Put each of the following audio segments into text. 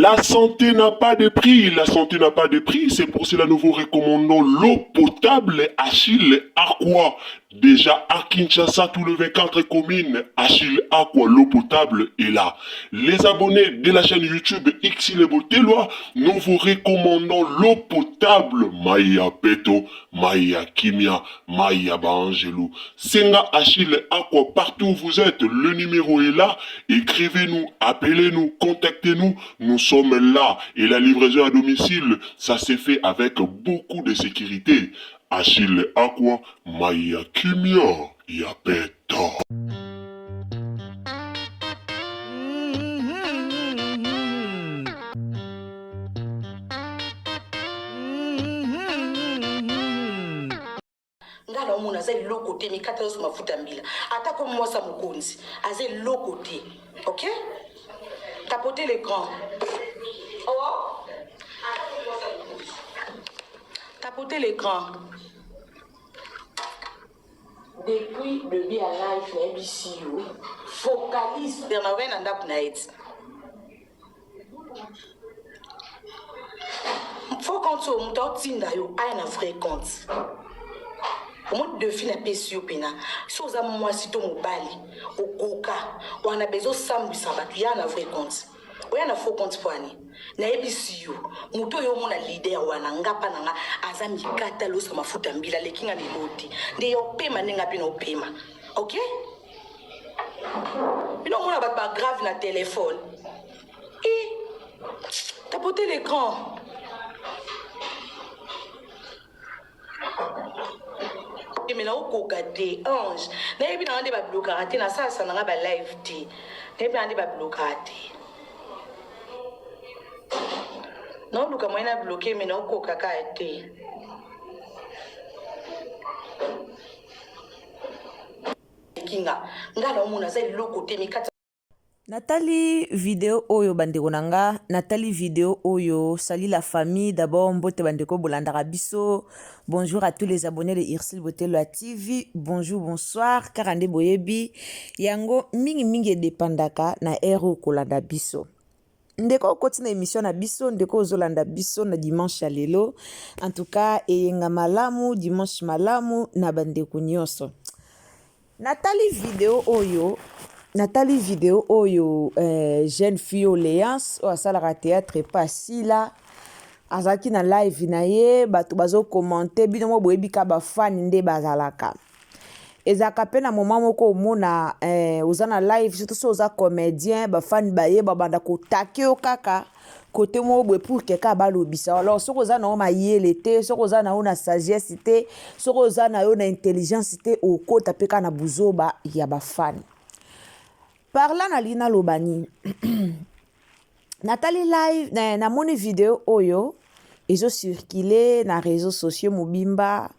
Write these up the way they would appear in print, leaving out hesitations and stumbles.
La santé n'a pas de prix, la santé n'a pas de prix, c'est pour cela nous vous recommandons l'eau potable Achille Aqua. Déjà à Kinshasa, tous les 24 communes, Achille Aqua, l'eau potable est là. Les abonnés de la chaîne YouTube Xile Botelwa, nous vous recommandons l'eau potable Maya Peto, Maya Kimia, Maya Baangelou. Senga Achille Aqua, partout où vous êtes, le numéro est là. Écrivez-nous, appelez-nous, contactez-nous. Nous sommes là. Et la livraison à domicile, ça s'est fait avec beaucoup de sécurité. Achille Aqua, Maya Kimia, Yapeta. Nga na omona aza eloko te mikata nyonso mafuta mbila ata ko mwasa mokonzi aza eloko te ok tapote l'écran oh. Tapote l'écran depuis debut ya live nayebisi yo focalise bernard na ndako na ye ti faux compte oyo moto aotinda yo aya na vrai compte omoni defi napesi yo mpena so oza mwasi to mobali okoka wana bezo osambwisa bato ya na vrai compte oya na faux compte mpo ani nayebisi yo moto oyo omona leader wana nga mpa na nga aza mikata losa mafuta mbila aleki nga lelo te nde ya opema nde nga mpe na opema ok bino omona bato bagrave na telefone e tapote l'écran me naokoka te ange nayebi nanga nde bablokaka te nasalasa nanga balive te nayebi nanga nde bablokaka te naoluka moye na bloke me naokoka kaka te kinga nga naomona aza eloko te mikati Natali video oyo bandeko na nga, natali video oyo salut la famille d'abord mbote bandeko bolandaka biso. Bonjour à tous les abonnés de Ursule Botelo ya TV. Bonjour, bonsoir. Kaka nde boyebi yango mingi mingi edepandaka na heure oyo kolanda biso. Ndeko okoti na emission na biso, ndeko ozolanda biso na dimanche ya lelo. En tout cas, eyenga malamu, dimanche malamu na bandeko nyonso. Natali video oyo natali video oyo eh, jeune fille oyo Leance oyo asalaka théâtre epa Sila azalaki na live na ye bato bazo commente bino mo boyebi ka bafani nde bazalaka ezalaka mpe na moment moko omona eh, oza na live surtout so oza comédien bafani baye babanda kotake yo kaka kote moko boye pour ke kaka balobisa alors soki oza na yo mayele te soki oza na yo na sagesse te soki oza na yo na intelligence te okota mpe kaka na buzoba ya bafani par là nalingi naloba nini natali live namoni video oyo ezo circule na réseaux sociaux mobimba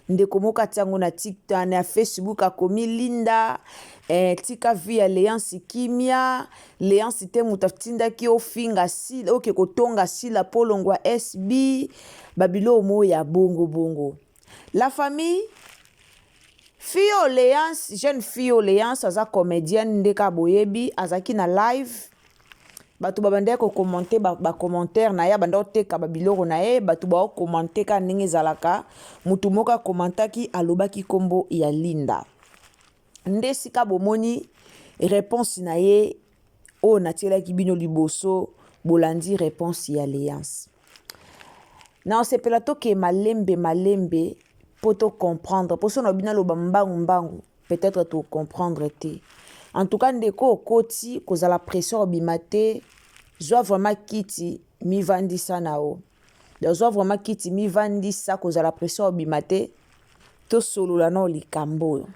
ndeko moko atia yango na tiktok na facebook akomi linda eh, tika vie ya leance kimia leance te moto atindaki ofinga sila oke kotonga sila mpo olongwa sb babiloko moko ya bongo bongo la famille fille oyo leance jeune fille oyo leance aza comédienne nde kaka boyebi azalaki na live bato babandaki kokommente bacommentaire na ye abanda koteka babiloko na ye bato baokommente kaka ndenge ezalaka motu moko akommentaki alobaki nkombo ya linda nde esika bomoni réponse na ye oyo natielaki bino liboso bolandi réponse ya leance na osepela toke malembe malembe mpo to comprendre mpo so na bino aloba mbangu mbangu peut-être to comprendre te en tout cas ndeko okoti kozala pression obima te zwa vraiment kiti mivandisa na yo donc zwa vraiment kiti mivandisa kozala pression obima te tosolola nao likambo oyo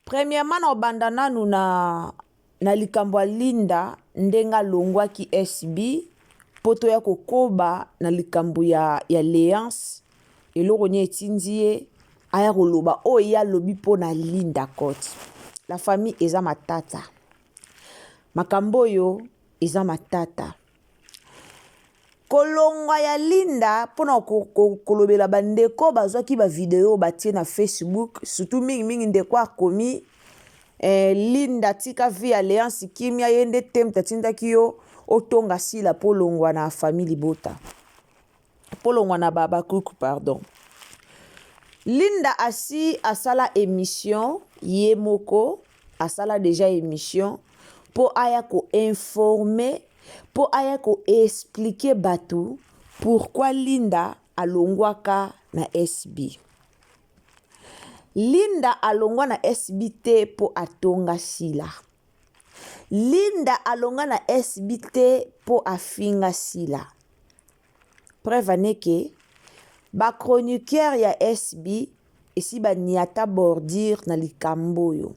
premièrement na obanda nanu na na likambo ya Linda ndenge alongwaki SB mpo toya kokoba na likambo ya, ya Leance eloko nini etindi ye aya koloba oyo ye alobi mpo na Linda Cote. La famille eza matata, makambo oyo eza matata. Kolongwa ya Linda mpona kolobela bandeko bazwaki bavideo batie na Facebook, surtout mingimingi ndeko akomi eh, Linda tika vie ya Leance kimia, ye nde te moto atindaki yo otonga sila mpo olongwa na famille libota mpo olongwa na babakuku pardon linda asi asala émission ye moko asala deja émission mpo aya koinforme mpo aya koexplike bato pourquoi linda alongwaka na sb Linda alongwa na SB te po atonga Sila. Linda alongwa na SB te po afinga Sila. Preuve en est que ba chroniqueurs ya SB esi baniata bordure na likambo oyo.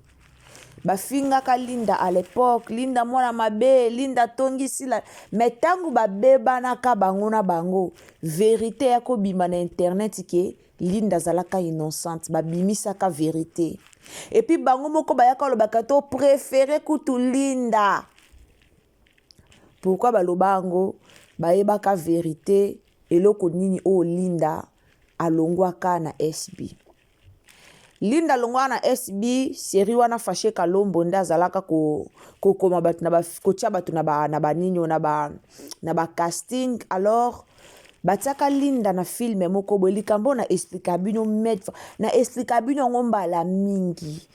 Bafingaka Linda à l'époque, Linda mwana mabe, Linda atongi Sila. Mais ntango babebanaka bango na bango, verite ya kobima na internet ke Linda azalaka innocente, babimisaka verite. Et puis bango moko bayaka olobaka to préféré kutu Linda. Pourquoi baloba yango? Bayebaka verite eloko nini oyo Linda alongwaka na SB. Linda alongwaka na SB série wana Fache Kalombo nde azalaka kokoma bato na ba kotia bato na ba na banini na ba na ba casting alors batiaka Linda na film moko boye likambo na explika bino maintes fois na explika bino yango mbala mingi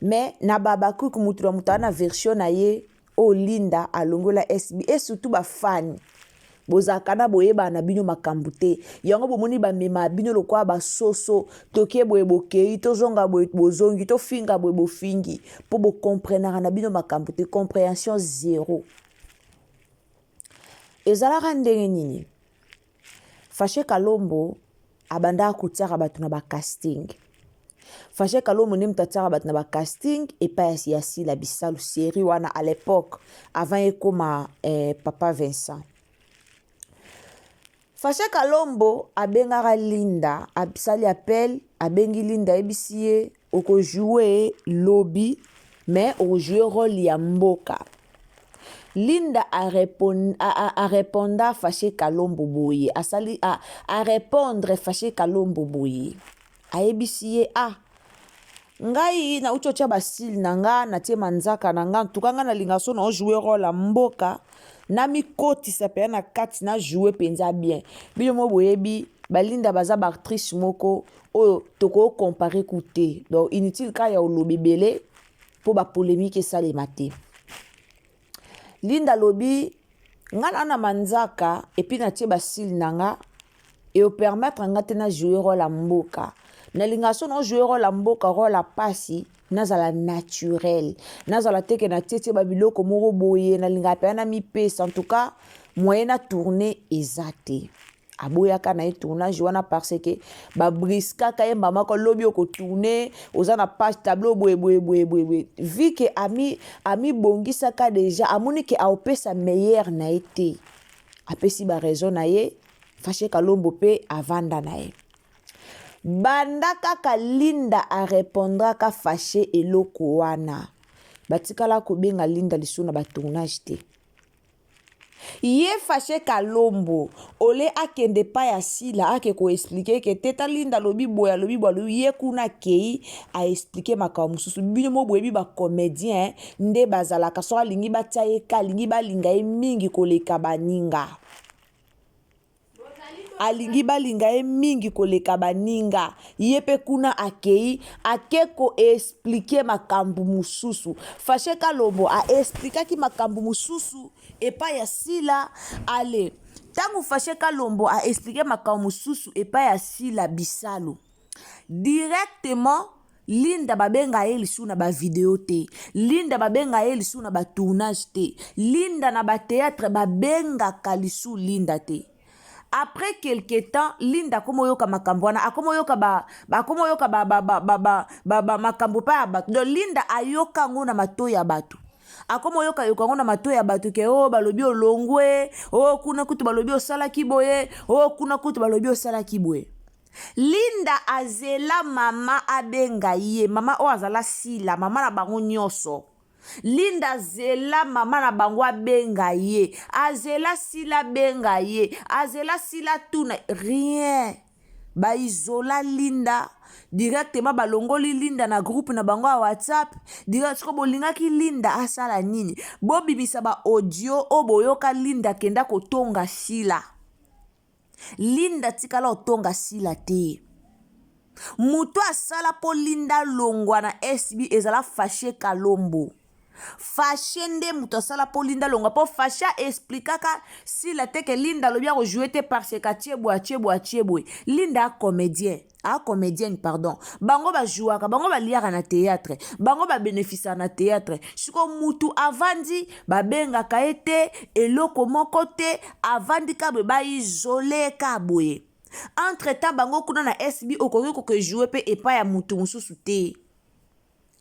mais na Babacook moto na moto aza na version na ye oyo Linda alongola SB et surtout ba fan bozalaka na boyebana na bino makambo te yango bomoni bamema bino lokola basoso toke boye bokei tozonga boye bozongi tofinga boye bofingi mpo bokomprenaka na bino makambo te comprehension zero ezalaka ndenge nini Fache Kalombo abandaka kotiaka bato na bacasting Fache Kalombo nde moto atiaka bato na bacasting epai ya Sila Bisalu série wana à l'époque avant ekoma eh, Papa Vincent Fache Kalombo abengaka Linda asali appel abengi Linda ayebisi ye okojoue lobi mais okojoue role ya mboka Linda areponda Fache Kalombo boye asali arepondre Fache Kalombo boye ayebisi ye ah ngai nauti otya basile na nga natie manzaka na nga ntuka ngai nalinga so na ojoue role ya mboka namikotisa mpenza na kati na joue mpenza bien bino mo boyebi balinda baza baactrice moko oyo tokokompare ku te donc inutile kaka ya oloba ebele mpo bapolemike esalema te linda alobi nga na na manzaka epuis natie basile na nga eopermettre nga te na joue role ya mboka nalingaka so na joue role ya mboka role ya pasi nazala naturel nazala te ke natietie babiloko moko boye nalingaka mpenza namipesa en tout cas moyen na tourne eza te aboyaka na ye tournage wana parce que babriskaka ye mbala moko lobi okotourne oza na page tableau boye boye boye boye boye vu ke ami amibongisaka deja amoni ke aopesa meilleur na ye te apesi baraison na ye fashe kalombo mpe avanda na ye banda kaka linda arepondraka fashe eloko wana batikala kobenga linda lisusu na batournage te Ye fache kalombo ole akende epai ya sila ake ko explique ke teta linda alobi boye alobi boye alobi ye kuna akei a explique makambo mosusu bino mo boyebi ba comedien nde bazalaka soki alingi batia ye ka alingi balinga ye mingi koleka baninga alingi balinga ye mingi koleka baninga ye mpe kuna akei ake koexplike makambo mosusu fashe kalombo aexplikaki makambo mosusu epai ya sila ale ntango fashe kalombo aexplike makambo mosusu epai ya sila bisalu directement Linda babenga ye lisusu na ba video te Linda babenga ye lisusu na ba tournage te Linda na ba théâtre babengaka lisusu Linda te après quelque temps Linda akoma oyoka makambo wana akoma oyoka ba akoma oyoka ba ba ba ba ba ba, ba makambo pa ya bato donc Linda ayoka yango na matoi ya bato akoma oyoka yoka yango na matoi ya bato ke o oh, balobi olongwe o oh, kuna kutu balobi osalaki boye o oh, kuna kutu balobi osalaki boye Linda azela mama abenga ye mama oyo azala sila mama na bango nyonso Linda azela mama na bango abenga ye azela sila abenga ye azela sila tuna rien baizola Linda. Directement balongoli Linda na groupe na bango ya WhatsApp. Direct siko bolingaki Linda asala nini? Bobimisa ba audio oyo boyoka Linda akenda kotonga Sila. Linda tikala otonga Sila te. Moto asala mpo Linda longwa na SB ezala Fache Kalombo. Fache nde moto asala mpo Linda longwa mpo Fache explikaka Sila te ke Linda alobi akojoue te parce que atie boye atie boye atie boye. Linda a comédien a comédienne pardon bango bajouaka bango baliaka na théâtre bango babénéficiaka na théâtre siko mutu avandi babengaka ye te eloko moko te avandi ka boye baisole ka boye entre temps bango kuna na SB okoki koke joue mpe epai ya mutu mosusu te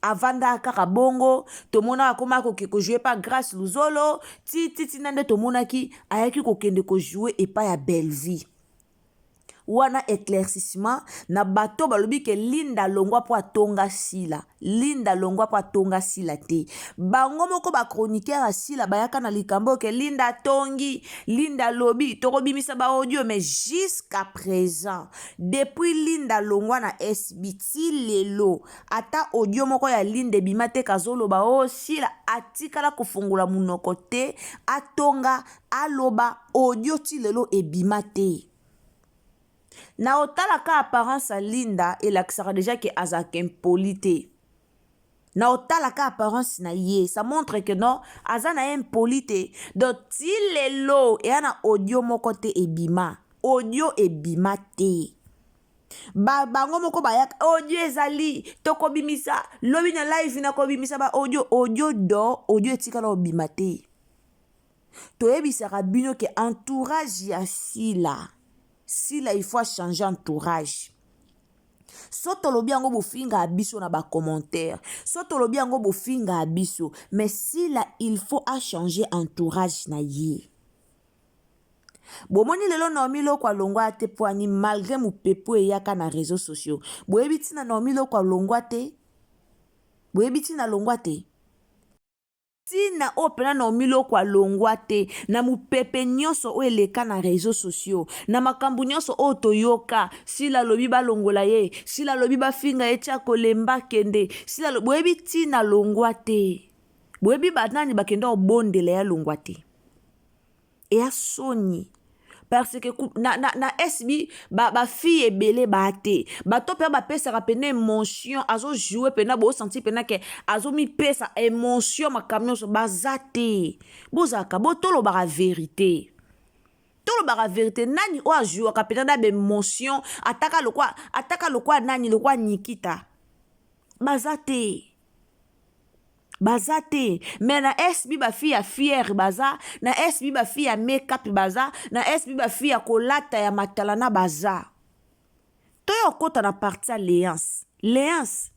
avandaka kaka bongo tomonaka akoma koke kojoue epa Grace Luzolo ti ti tina nde tomonaki ayaki kokende kojoue epai ya Bellevue wana éclaircissement na bato balobi ke Linda longwa mpo atonga Sila. Linda longwa mpo atonga Sila te. Bango moko ba chroniqueur ya Sila bayaka na likambo ke Linda atongi, Linda alobi tokobimisa ba audio mais jusqu'à présent depuis Linda longwa na SB ti lelo ata audio moko ya Linda ebima te kazoloba o oh, Sila atikala kofongola monoko te atonga aloba audio ti lelo ebima te. Na otala ka apparence ya Linda elakisaka deja ke azalaka impoli te. Na otala ka apparence na ye ça montre que non aza na ye impoli te. Donc ti lelo eya na audio moko te ebima. Audio ebima te. Ba bango moko bayaka audio ezali tokobimisa lobi na live nakobimisa ba audio audio do audio etikala obima te. Toyebisaka bino ke entourage ya Sila, Sila il faut changer entourage. So tolobi yango bofinga biso na ba commentaire. So tolobi yango bofinga biso, mais Sila il faut a changer entourage na ye. Bomoni lelo Naomi Loko alongwa te poani malgré mopepo eyaka na réseaux sociaux. Boyebi ntina Naomi Loko alongwa te? Boyebi ntina alongwa te? Ntina oyo mpena Naomi Loko alongwa te na mopepe nyonso oyo eleka na réseaux sociaux, na makambo nyonso oyo toyoka, Sila alobi balongola ye, Sila alobi bafinga ye tia kolemba kende, Sila boyebi ntina alongwa te? Boyebi banani bakenda kobondela ye alongwa te? Eya soni parce que na, na, na SB ba, ba fille ebele ba te bato mpe bapesaka pena émotion azojoue pena bosanti pena ke azomipesa émotion makambo nyonso baza te bozalaka bo tolobaka verité tolobaka verité nani oyo ajouaka pena na baémotion ataka lokwa ataka lokwa nani lokwa Nikita baza te baza te mais na SB bafille ya fiere baza na SB bafille ya makeup baza na SB bafille ya kolata ya matalana baza toya okota na parti ya Léance. Léance,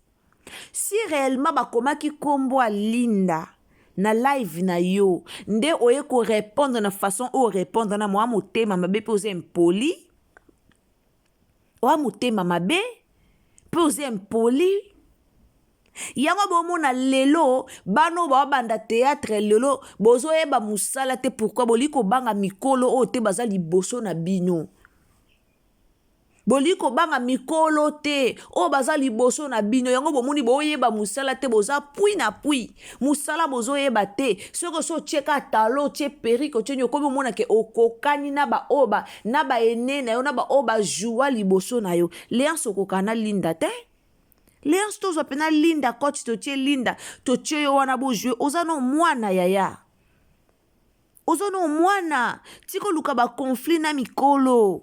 si réellement bakomaki kombo ya Linda na live na yo nde oye korépondre na façon oyo répondre na mwa motema mabe mpe oza impoli oya motema mabe mpe oza impoli. Yango bomona lelo bana oyo baobanda théâtre lelo bozoyeba mosala te pourquoi bolingi kobanga mikolo oyo te baza liboso na bino. Bolingi kobanga mikolo te oyo baza liboso na bino yango bomoni boyeba mosala te boza pui na pui mosala bozoyeba te soki osi otie ka talo otie perike otie nini okomi omona ke okokani na baoyo ba, na baene na yo na baoyo bajoua liboso na yo. Leance okokana na Linda te. Leance tozwa mpena Linda coach totie Linda totie yo wana bojoue oza no mwana yaya oza no mwana tika oluka baconflit na mikolo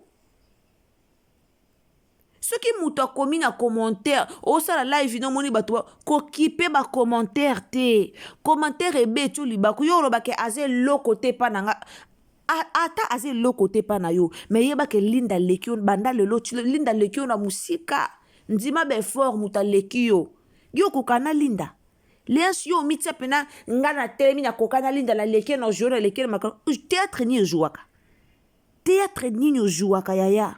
soki moto akomi na commentaire osala live no omoni bato kokipe bacommentaire te commentaire ebeti libaku yo olobake aza eloko te epa na nga ata aza eloko te epa na yo me yebake Linda aleki yo banda lelo Linda aleki yo na mosika ndima baeffort moto aleki yo yo okoka na Linda Leance yo omitia mpena nga na telemi nakoka na Linda naleki na jour naleki na makambo théâtre nini ozwaka théâtre nini ozwaka yaya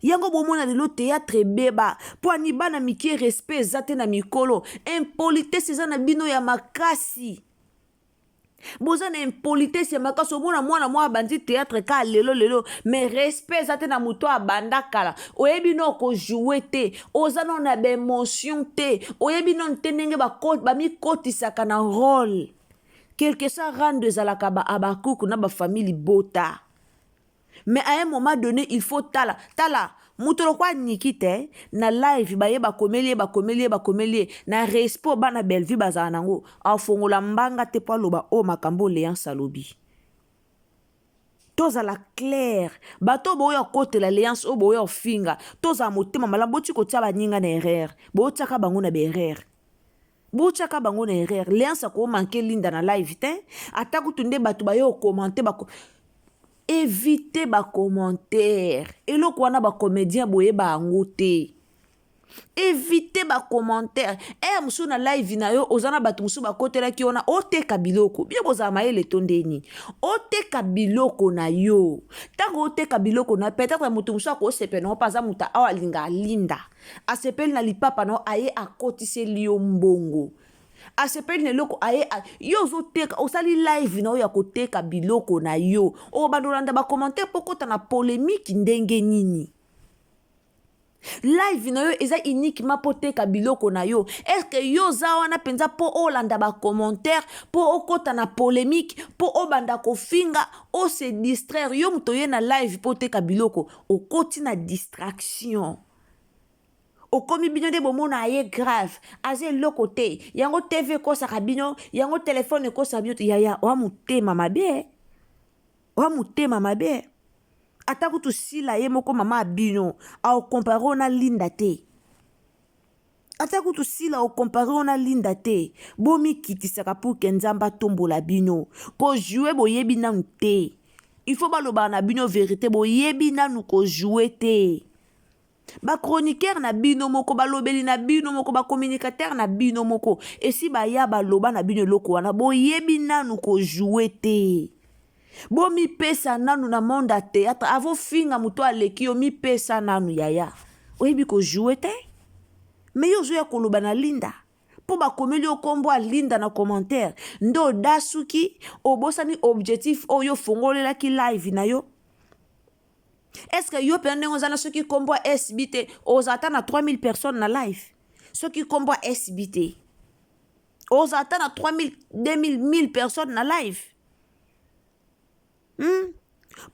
yango bomona lelo théâtre ebeba mpo ani bana mike respect eza te na mikolo impolitesse eza na bino ya makasi. Boza na impolitesse ya makasi. Omona mwana mwa abandi théâtre ka lelo lelo, mais respect eza te na moto abanda kala. Oyebi no kojoue te, oza no na baémotion te, oyebi nano te ndenge bamikotisaka na rôle. Quelque soit rando ezalaka ba abakuku na bafamille libota, mais à un moment donné il faut tala tala moto lokwa niki te na live. Baye bakomeli ye, bakomeli ye, bakomeli ye na respect. Bana Bellevue bazala nango, afongola mbanga te mpo aloba oyo makambo Léance alobi. Tozala clair, bato oyo boya kokotela Léance, oyo boya ofinga, tozala motema malamu. Boti kotia baninga na erreur, botiaka bango na baerreur, botiaka bango na erreur. Léance akomanquer Linda na live te, ata kutu nde bato baye ocommenter bako évite bacommentaire. Eloko wana bacomédien boyeba yango te. Évite bacommentaire. Ere mosusu na live na yo, oza na bato mosusu bakotelaki wana, oteka biloko. Bino bozala mayele to ndeni? Oteka biloko na yo. Ntango oteka biloko na yo, peut-être moto mosusu akosepela nango mpe aza moto awa alinga alinda, asepeli na lipapa na yo, aye akotiseli yo mbongo, asepeli na eloko aye. Yo ozoteka, osali live na oyo ya koteka biloko na yo, obanda olanda bacommentaire mpo kota na polémique. Ndenge nini live na yo eza uniquement mpo teka biloko na yo? Est-ce yo oza wana mpenza mpo olanda bacommentaire, mpo okɔta na polémique, mpo obanda kofinga, ose distraire? Yo moto oye na live mpo oteka biloko, okoti na distraction, okomi bino nde bomona ye grave, aza eloko te. Yango TV ekosaka bino, yango telefone ekosaka bino. Yaya, oa motema mabe, oa motema mabe. Ata kutu sila ye moko, mama ya bino, aocomparer oyo na Linda te. Ata kutu sila ocomparer oyo na Linda te. Bomikitisaka pour que Nzambe atombola bino. Kojouer boyebi nanu te. Il faut balobaka na bino vérité. Boyebi nanu kojouer te. Bachroniqueur na bino moko, balobeli na bino moko, bacommunicateur na bino moko esi baya baloba na bino eloko wana. Boyebi nanu kojouer te. Bomipesa nanu na monde ya théâtre. Avofinga moto aleki yo, mipesa nanu. Yaya, oyebi kojouer te, mais yo ozoya koloba na Linda mpo bakomeli yo nkombo ya Linda na commentaire nde odasuki, obosani objectif oyo ofongolelaki live na yo. Est-ce yo mpenza ndenge oza na, soki nkombo ya SB te, oza ata na 3000 personnes na live? Soki nkombo ya SB te, oza ata na 3000, 2000, 1000 personnes na live?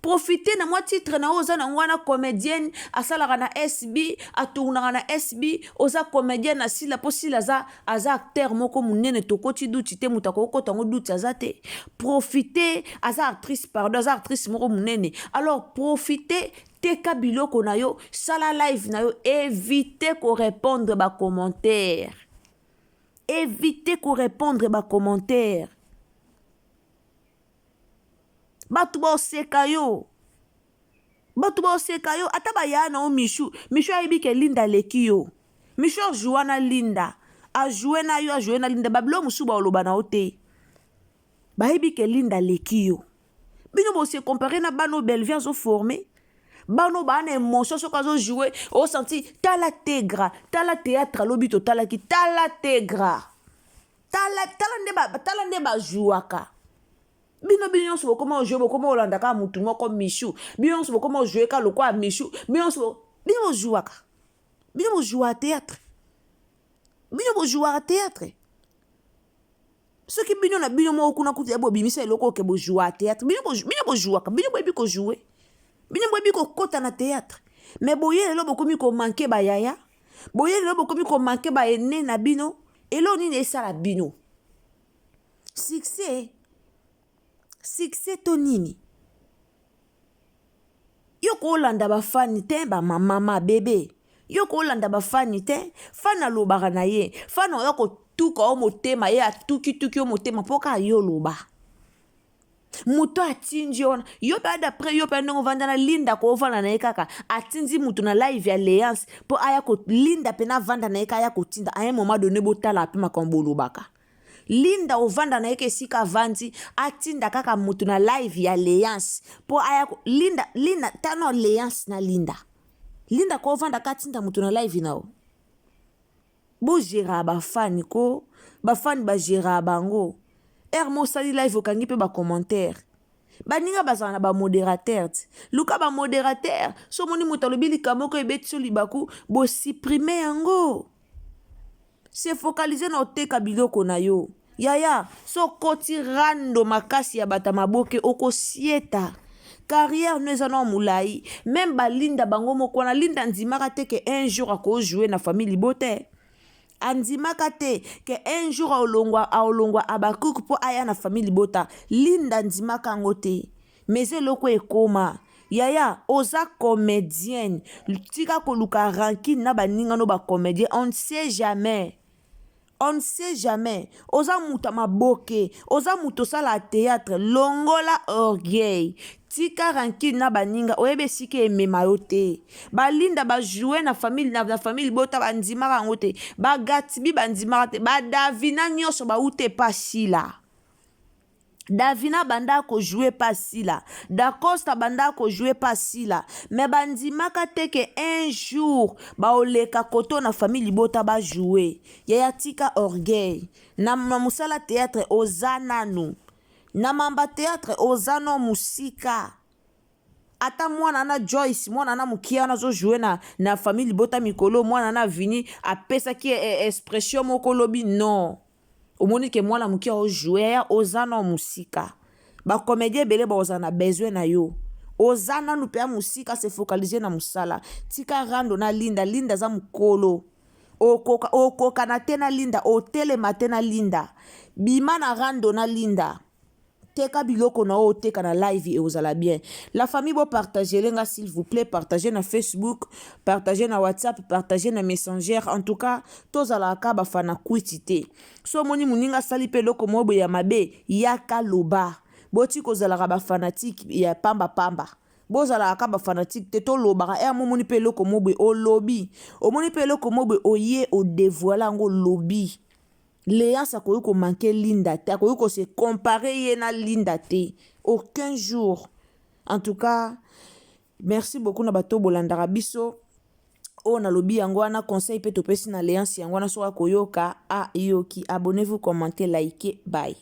Profite na mwa titre na oyo oza nango wana, comédienne asalaka na SB, atournaka na SB, oza comédienne na Sila, mpo Sila aza acteur moko monene. Tokoti duti te, moto akokota yango duti aza te. Profite, aza actrice, pardon, aza actrice moko monene. Alors profite, teka biloko na yo, sala live na yo, évite korépondre bacommentaire, évite korépondre bacommentaire. Bato baoseka yo, bato baoseka yo. Ata baya na yo Mishu, Mishu ayebi ke Linda aleki yo. Mishu ajoua na Linda, ajoue na yo, ajoue na Linda. Babilo mosusu baoloba na yo te, bayebi ke Linda aleki yo. Bino bose comparer na bana oyo Bellevue azoformer, bana oyo baa na émotion. Soki azojoue, osanti. Tala Tegra, tala théâtre alobi totalaki, tala Tegra, tala, tala nde ba, tala nde bajouaka. Bino nyonso bokoma ojouer, bokoma olanda kaka mutu moko, Mishu. Bino nyonso bokoma ojouer kaka lokola Mishu. Bino nyonso, bino bojouaka, bino bojouaka théâtre, bino bojouaka théâtre. Soki bino na bino moko kuna kutu ya bobimisa eloko oke bojouaka théâtre. Bino bojouaka, bino boyebi kojouer, bino boyebi kokɔta na théâtre. Mais boye lelo bokomi komanquer bayaya, boye lelo bokomi komanquer baene na bino. Eloko nini esala bino succès? Succès to nini? Yo kolanda bafani te, bamamama bebe. Yo kolanda bafani te. Fani alobaka na ye, fani oya kotuka yo motema, ye atukituki yo motema mpo kaka yo oloba. Moto atindi yo wana, yo mpe d'après yo mpe ndenge ovanda na Linda, koovanda na ye kaka, atindi moto na live ya Léance mpo aya kolinda mpe navanda na ye ka aya kotinda. À un moment donné, botala mpe makambo bolobaka. Linda ovanda na ye ka esika avandi, atinda kaka moto na live ya Léance mpo aya Linda. Linda tano Léance na Linda, Linda ko ovanda ka atinda moto na live na yo. Bogéra bafani ko, bafani bagéra bango. Heure mo osali live okangi mpe bacommentaire. Baninga bazala na bamodérateur ti. Luka bamodérateur. So omoni moto alobi likambo moko ebeti yo libaku, bosupprime yango. Se focaliser na oteka biloko na yo. Yaya, so okoti rando makasi ya bato ya maboke okosieta. Carrière no eza nao molai. Meme balinda bango moko wana, Linda andimaka te ke un jour akojoue na famille libota. Andimaka te ke un jour aolongwa aolongwa Habacuc mpo aya na famille libota. Linda andimaka yango te. Mais eloko ekoma. Yaya, oza comedienne. Tika koluka rancune na baninga no ba comedien. On ne sait jamais. On ne sait jamais. Oza moto ya maboke. Oza moto osala théâtre. Longola orgueil. Tika rancune na baninga. Oyebi esika emema yo te. Balinda ba jouer na famille na, na famille libota bandimaka yango te. Ba Gatsby bandimaka te. Ba Davina nyonso bauta epa Sila. Davina banda ko jouer pa Sila. Dacosta banda ko jouer pa Sila. Mais bandimaka te ke un jour baoleka koto na famille libota ba jouer. Yaya tika orgueil. Na, na mosala théâtre oza nanu. Na mamba théâtre oza no musika. Ata mwana na Joyce, mwana na mokie wana azo jouer na, na famille libota mikolo, mwana na Vini apesaki e, e, expression moko lobi non. Omoni ke mwana mokie azo jouer yaya oza no musika. Ba comedien ebele bakozala na besoin na yo. Oza nanu mpe ya mosika se focaliser na mosala. Tika rando na Linda, Linda aza mokolo. Okoka okokana te na Linda, otelema te na Linda. Bima na rando na Linda. Teka biloko na yo oteka na live ekozala bien. La famille bo partagele nga s'il vous plaît, partager na Facebook, partager na WhatsApp, partager na Messenger. En tout cas, tozalaka ba fana kwiti te. So omoni moninga asali mpe eloko moko boye ya mabe, yaka loba. Boti kozalaka ba fanatique ya pamba pamba. Bozalaka ka ba fanatique te, tolobaka heure momoni mpe eloko moko boye olobi. Omoni mpe eloko moko boye oye o devoiler yango olobi. Leance akoki ko manquer Linda te, akoki ko se comparer ye na Linda te. Aucun jour. En tout cas, merci beaucoup na bato bolandaka biso. Oyo nalobi yango wana conseil pe topesi na Leance yango wana soki akoyoka ayoki. Abonnez-vous, commentez, likez, bye.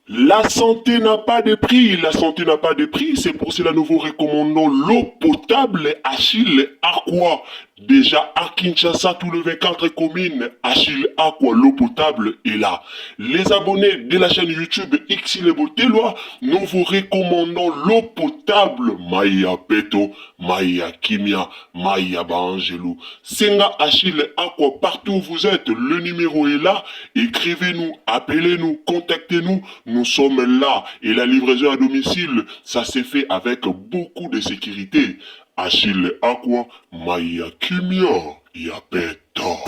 La santé n'a pas de prix, la santé n'a pas de prix, c'est pour cela nous vous recommandons l'eau potable Achille Aqua. Déjà à Kinshasa, tout le 24 communes, Achille Aqua, l'eau potable est là. Les abonnés de la chaîne YouTube Xile Botelwa, nous vous recommandons l'eau potable Maya Peto, Maya Kimia, Maya Baangelou. Senga Achille Aqua, partout où vous êtes, le numéro est là. Écrivez-nous, appelez-nous, contactez-nous. Nous sommes là. Et la livraison à domicile, ça s'est fait avec beaucoup de sécurité. Achille Aqua, Maya Kimia, Yapeto.